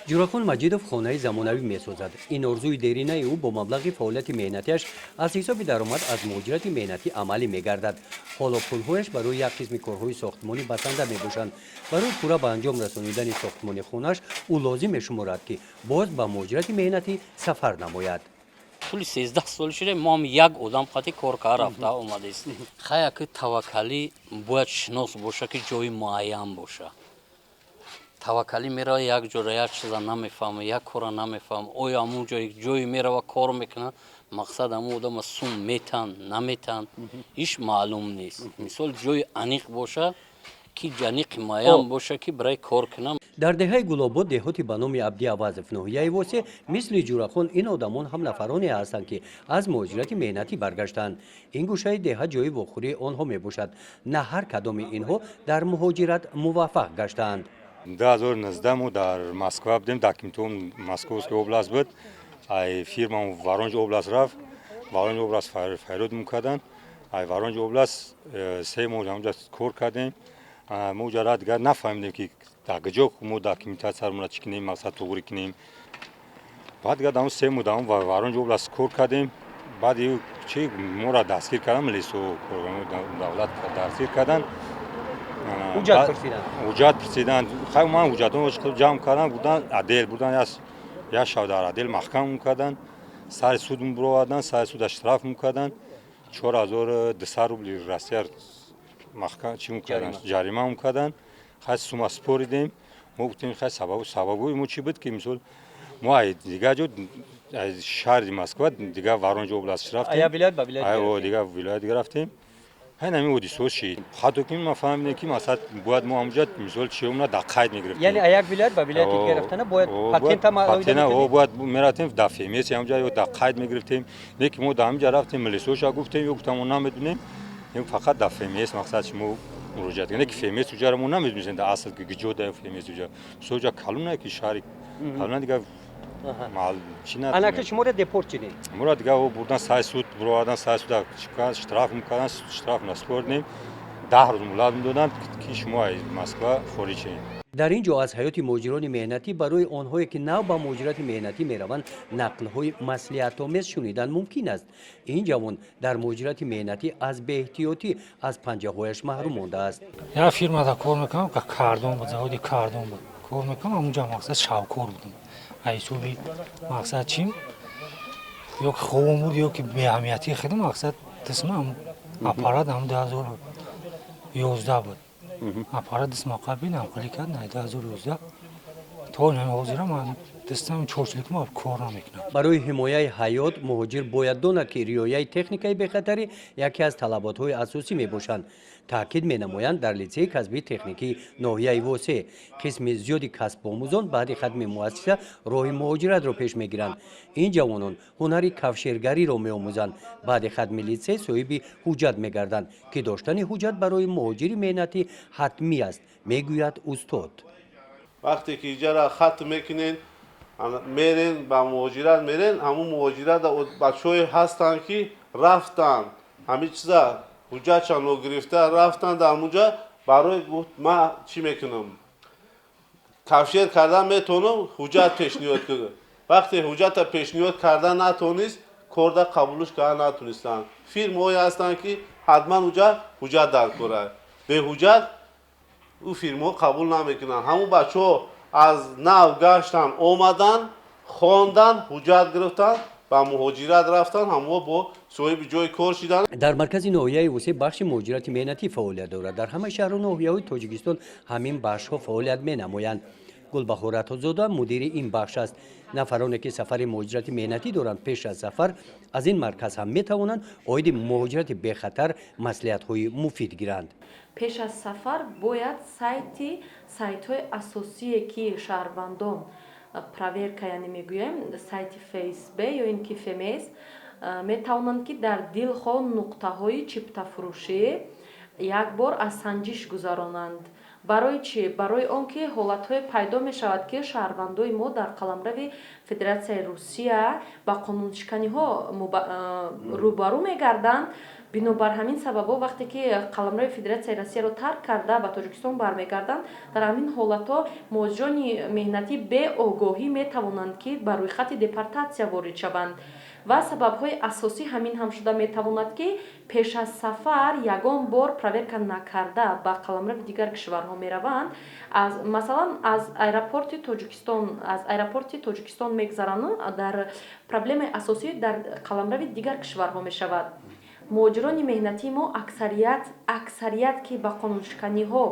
Ҷурахон Маҷидов хонаи замонавӣ месозад. Ин орзуи деринаи ӯ бо маблағи фаъолияти меҳнатиаш аз ҳисоби даромад аз муҳоҷирати меҳнатӣ амалӣ мегардад. Ҳоло пулҳояш барои як қисми корҳои сохтмонӣ басанда мебошанд. Барои пурра ба анҷом расонидани сохтмони хонааш ӯ лозим мешуморад, ки боз ба муҳоҷирати меҳнатӣ сафар намояд. Тӯли 13 сол шуда, мо ҳам як одам қати кор кар рафта омадестем. Хая ки таваккалӣ бояд шинос боша, ки ҷои муайян боша. Таваккалӣ мерава як ҷора, як чиза намефаҳма, як кора намефаҳма. Оё ҳамун ҷой ҷое мерава, кор мекунад, мақсад ҳамун одама сум метан, наметан, иш маълум нест. Мисол, ҷои аниқ боша, ки аниқи муайян боша, ки барои кор кунам. Дар деҳаи Гулобод, деҳоти ба номи Абди Авазов, ноҳияи Восе, мисли Ҷурахон ин одамон ҳам нафароне ҳастанд, ки аз муҳоҷирати меҳнатӣ баргаштаанд. Ин гӯшаи деҳа ҷои вохӯрии онҳо мебошад. На ҳар кадоми инҳо дар муҳоҷират муваффақ гаштаанд. 2019 мо дар Москва будем, документон Московская область буд. Ай фирмам Воронеж область рафт, Воронеж область файрод карданд. Ай Воронеж область 3 моҳ ҳамҷа кор кардем. Мо уҷа дигар нафаҳмидем, ки дар куҷо мо документатсиямонро чӣ кунем, мақсад туғрӣ кунем. Баъд дигар дар 3 моҳ дар Воронеж область кор кардем. Баъд чи моро дастгир карданд, милисо, давлат дастгир карданд. Ҳуҷҷат пурсиданд? Ҳуҷҷат пурсиданд. Хай, ман ҳуҷҷатҳоро ҷамъ кардам, бурдан отдел, бурдан, як шаб дар отдел маҳкам карданд. Сари суд буроварданд, сари суда штраф карданд, 4200 рубли Россия маҳкам чӣ карданд, ҷарима карданд. Хай, сума споридем. Мо гуфтем, хай, сабабҳои мо чӣ буд, ки мисол мо ай дигар ҷо, шаҳри Москва, дигар Воронеж область рафтем, дигар вилоят дига рафтем. Ҳайн ҳамин ҳодисаҳо шид. Ҳатто ки ма фаҳмидем, ки масалан бояд мо ҳамуҷа мисол чиёмна дар қайд мегирифтем. Яъне як вилоят ба вилояти дигар рафтана бояд патента? Патента бояд мерафтем дар ФМС ҳамуҷа ё дар қайд мегирифтем. Не ки мо дар ҳамуҷа рафтем, милисоша гуфтем, ё гуфтам, мо намедонем, фақат дар ФМС мақсад шумо муроҷиат кунед. Ки ФМС уҷаро мо намедонистем дар асл, ки куҷо да ФМС уҷа. Мисол, уҷа калона, ки шаҳри калона дигар. Анаки шуморо депорт шудем? Моро дигар бурдан сари суд буровардан, сари суда штраф мекардан, штраф наспордем, 10 рӯз муҳлат медоданд, ки шумо аз Москва хориҷ шавед. Дар ин ҷо аз ҳаёти муҳоҷирони меҳнатӣ барои онҳое, ки нав ба муҳоҷирати меҳнатӣ мераванд, нақлҳои маслиҳатомез шунидан мумкин аст. Ин ҷавон дар муҳоҷирати меҳнатӣ аз беэҳтиётӣ аз панҷаҳояш маҳрум мондааст. Як фирмада кор мекунам, кардон буд, заводи кардон буд, кор мекунам. Ҳамунҷа мақсад шавкор будам. Ҳисоби мақсад чим, ё ки хобом буд, ё ки беаҳамиятии хеле, мақсад дисма аппарат ҳам 2011 буд, аппарат дисма қабил ҳамхелӣ кард. 2011 то ҳозира ман дастам чорчилик ма кор намекунам. Барои ҳимояи ҳаёт муҳоҷир бояд донад, ки риояи техникаи бехатарӣ яке аз талаботҳои асосӣ мебошанд, таъкид менамоянд дар литсеи касбии техникии ноҳияи Восе. Қисми зиёди касбомӯзон баъди хатми муассиса роҳи муҳоҷиратро пеш мегиранд. Ин ҷавонон ҳунари кафшергариро меомӯзанд. Баъди хатми литсей соҳиби ҳуҷҷат мегарданд, ки доштани ҳуҷҷат барои муҳоҷири меҳнатӣ ҳатмӣ аст, мегӯяд устод. Вақте ки иҷара хатм мекунен, мерен ба муҳоҷират, мерен ҳамун муҳоҷират, бачаҳое ҳастанд, ки рафтанд, ҳамин чиза ҳуҷҷатшонро гирифта рафтанд дар ҳамунҷа. Барои гуфт, ман чӣ мекунам, кафшер кардан метавонам, ҳуҷҷат пешниҳод кунам. Вақте ҳуҷҷата пешниҳод кардан натавонист, корда қабулш кардан натонистанд. Фирмаҳое ҳастанд, ки ҳатман уҷа ҳуҷҷат дар кора, беҳуҷҷат ӯ фирмаҳо қабул намекунанд. Ҳамун бачаҳо аз нав гаштан, омадан, хондан, ҳуҷҷат гирифтан, ба муҳоҷират рафтан, ҳамао бо соҳиби ҷои кор шидан. Дар маркази ноҳияи Восе бахши муҳоҷирати меҳнатӣ фаъолият дорад. Дар ҳамаи шаҳру ноҳияҳои Тоҷикистон ҳамин бахшҳо фаъолият менамоянд. Гулбаҳор Атозода мудири ин бахш аст. Нафароне, ки сафари муҳоҷирати меҳнатӣ доранд, пеш аз сафар аз ин марказ ҳам метавонанд оиди муҳоҷирати бехатар маслиҳатҳои муфид гиранд. Пеш аз сафар бояд сайтҳои асосие, ки шаҳрвандон проверка, яъне мегӯем, сайти ФСБ ё ин ки ФМС, метавонанд, ки дар дилхоҳ нуқтаҳои чиптафурӯшӣ як бор аз санҷиш гузаронанд. Барои чӣ? Барои он ки ҳолатҳое пайдо мешавад, ки шаҳрвандои мо дар қаламрави Федератсияи Русия ба қонуншиканиҳо рӯбарӯ мегарданд. Бинобар ҳамин сабабҳо, вақте ки қаламрави Федератсияи Россияро тарк карда, ба Тоҷикистон бармегарданд, дар ҳамин ҳолатҳо муҳоҷирони меҳнатӣ беогоҳӣ метавонанд, ки ба рӯйхати депортатсия ворид шаванд. Ва сабабҳои асосӣ ҳамин ҳам шуда метавонад, ки пеш аз сафар ягон бор проверка накарда ба қаламрави дигар кишварҳо мераванд. Аз, масалан, аз аэропорти Тоҷикистон мегзарану дар проблемаи асосӣ дар қаламрави дигар кишварҳо мешавад. Муҳоҷирони меҳнатии мо аксарият, ки ба қонуншиканиҳо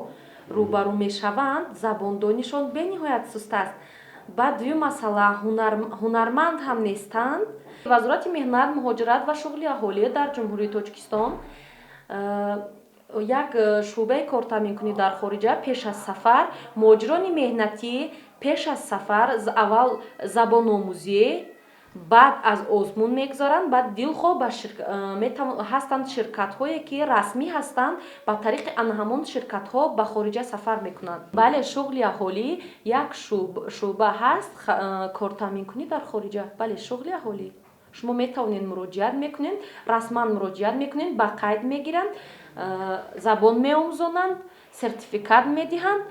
рӯбарӯ мешаванд, забондонишон бениҳоят суст аст. Баъд дуюм масъала, ҳунарманд ҳам нестанд. Вазорати меҳнат, муҳоҷират ва шуғли аҳолӣ дар Ҷумҳурии Тоҷикистон як шӯъбаи кортаъминкунӣ дар хориҷа пеш аз сафар муҳоҷирони меҳнатӣ пеш аз сафар аввал забономӯзӣ, баъд аз озмун мегузаранд. Баъд дилхоҳ ба ҳастанд ширкатҳое, ки расмӣ ҳастанд, ба тариқи ана ҳамон ширкатҳо ба хориҷа сафар мекунанд. Бале, шуғли аҳолӣ як шӯъба ҳаст, кортаъминкунӣ дар хориҷа. Бале, шуғли аҳолӣ, шумо метавонед муроҷиат мекунед, расман муроҷиат мекунед, ба қайд мегиранд, забон меомӯзонанд, сертификат медиҳанд.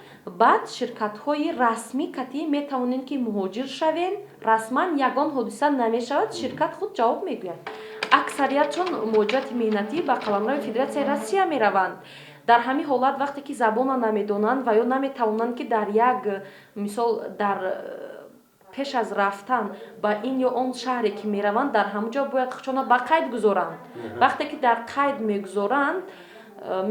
Баъд ширкатҳои расмӣ катӣ метавонед, ки муҳоҷир шавед. Расман ягон ҳодиса намешавад, ширкат худ ҷавоб мегӯяд. Аксариятшон муҳоҷирати меҳнатӣ ба қаламрави Федератсияи Россия мераванд. Дар ҳамин ҳолат, вақте ки забонро намедонанд ва ё наметавонанд, ки дар як мисол дар пеш аз рафтан ба ин ё он шаҳре ки мераванд, дар ҳамон ҷо бояд худшона ба қайд гузоранд. Вақте ки дар қайд мегузоранд,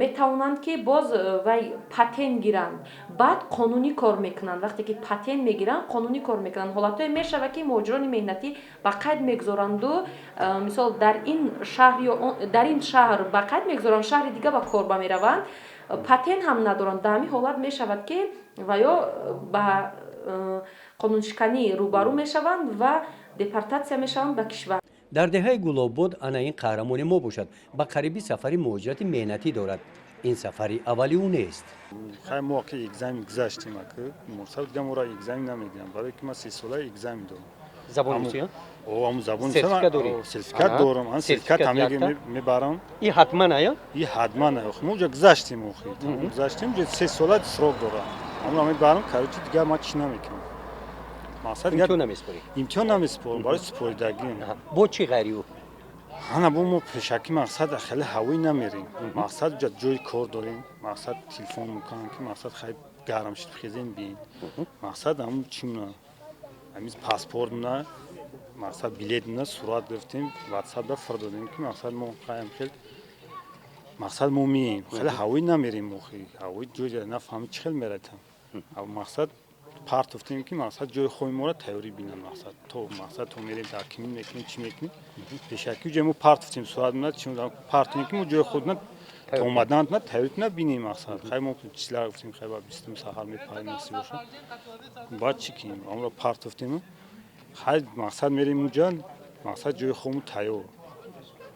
метавонанд, ки боз вай патент гиранд, баъд қонунӣ кор мекунанд. Вақте ки патент мегиранд, қонунӣ кор мекунанд. Ҳолатҳое мешавад, ки муҳоҷирони меҳнатӣ ба қайд мегузоранду, мисол, дар ин шаҳр ё дар ин шаҳр ба қайд мегузоранд, шаҳри дига ба кор ба мераванд, патент ҳам надоранд. Дар ҳамин ҳолат мешавад, ки ва ё ба қонуншиканӣ рӯбарӯ мешаванд ва депортатсия мешаванд ба кишвар. Дар деҳаи Гулоббод ана ин қаҳрамони мо бошад, ба қарибӣ сафари муҳоҷирати меҳнатӣ дорад. Ин сафари аввали ӯ нест. Хай, мо ки экзамен гузаштем, ака мурсаб, дига моро экзамен намедиҳам, барое ки ман 3 сола экзамен дорам. Забони русия? О, ҳамун забони. Сертификат дорӣ? Сертификат дорам, ан сертификат ҳам мебарам. И ҳатман ая? И ҳатман ая. Мо уҷа гузаштем, охи гузаштем, уҷа 3 сола срок дорам, ҳамунро мебарам. Короче, дигар ман чӣ намекунам, мақсад. Имтиҳон намеспорӣ? Имтиҳон намеспорам, барои супоридагӣ. Бо чӣ ғайри ӯ? Ҳана, бо мо пешакӣ, мақсад, хеле ҳавоӣ намерем. Мақсад, уҷа ҷои кор дорем. Мақсад, телефон мекунам, ки мақсад, хай, гарм шид, хезем, биен. Мақсад, ҳамун чимна, ҳамин паспортна, мақсад, билетна сурат гирифтем, ватсапда фир додем, ки мақсад, мо хаям хел, мақсад, мо мием, хеле ҳавоӣ намерем. Охи ҳавои ҷои нафаҳми чӣ хел мератам. Мақсад, партофтем, ки мақсад, ҷои хоби моро тайёрӣ бинанд. Мақсад, то мақсад, то мерем, документ мекунем, чӣ мекунем. Пешакӣ ҷои мо партофтем суратна, партофтем, ки мо ҷои худна то омаданатна тайёритна бинем. Мақсад, хай, мо чизлар гуфтем, хай, ба 20-уми саҳар мепарем, наси бошад. Баъд чӣ кунем? Амро партофтем. Хай, мақсад, мерем уҷа, мақсад, ҷои хобму тайёр,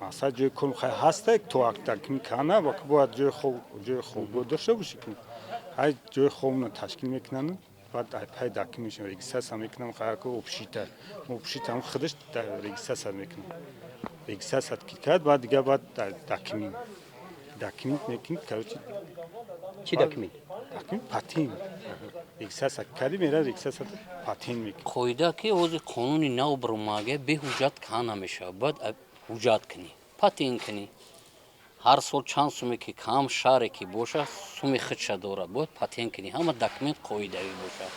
мақсад, ҷои кор хай ҳаста, то документ кана бояд ҷои хоб дошта бошӣ. Хай, ҷои хобна ташкил мекунанд, баъд пай документ регистрация мекунам. Хайко общежитие, общежитие ҳам худаш регистрация мекунам. Регистрация ки кард, баъд дига баъд документ мекунӣ, короче. Чӣ документ? Документ, патент. Регистрация кардӣ, мера регистрация, патент мекунӣ. Қоида ки ҳозир қонуни нав баромага, беҳуҷҷат кан намешавад. Бояд ҳуҷҷат кунӣ, патент кунӣ. Ҳар сол чанд суме ки кам шаҳре ки боша, суми худша дорад. Бояд патент кунӣ, ҳама документ қоидавӣ бошад.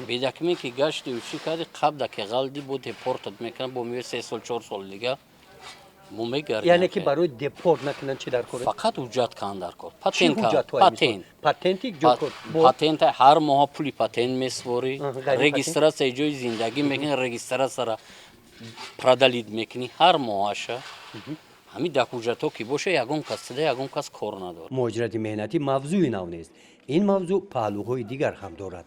Бе документ ки гаштию чӣ кардӣ, қабда ки ғалдӣ, бо депортат мекунад, бо меои 3 сол, 4 соли дига мо мегардем. Яъне ки барои депорт накунанд, чӣ дар кор? Фақат ҳуҷҷат кан дар кор. Чӣ Патент. ҳуҷҷатҳое? Патент. Патенти ҷо кор. Патент, ҳар моҳ пули патент месупорӣ. Аҳа, ғайри патент? Регистрация ҷои зиндагӣ мекунӣ, регистрация ра продлить мекунӣ ҳар моҳаша. Ҳамин дар ҳуҷҷатҳо ки боша, ягон кас сида, ягон кас кор надорад. Муҳоҷирати меҳнатӣ мавзӯи нав нест. Ин мавзӯъ паҳлӯҳои дигар ҳам дорад.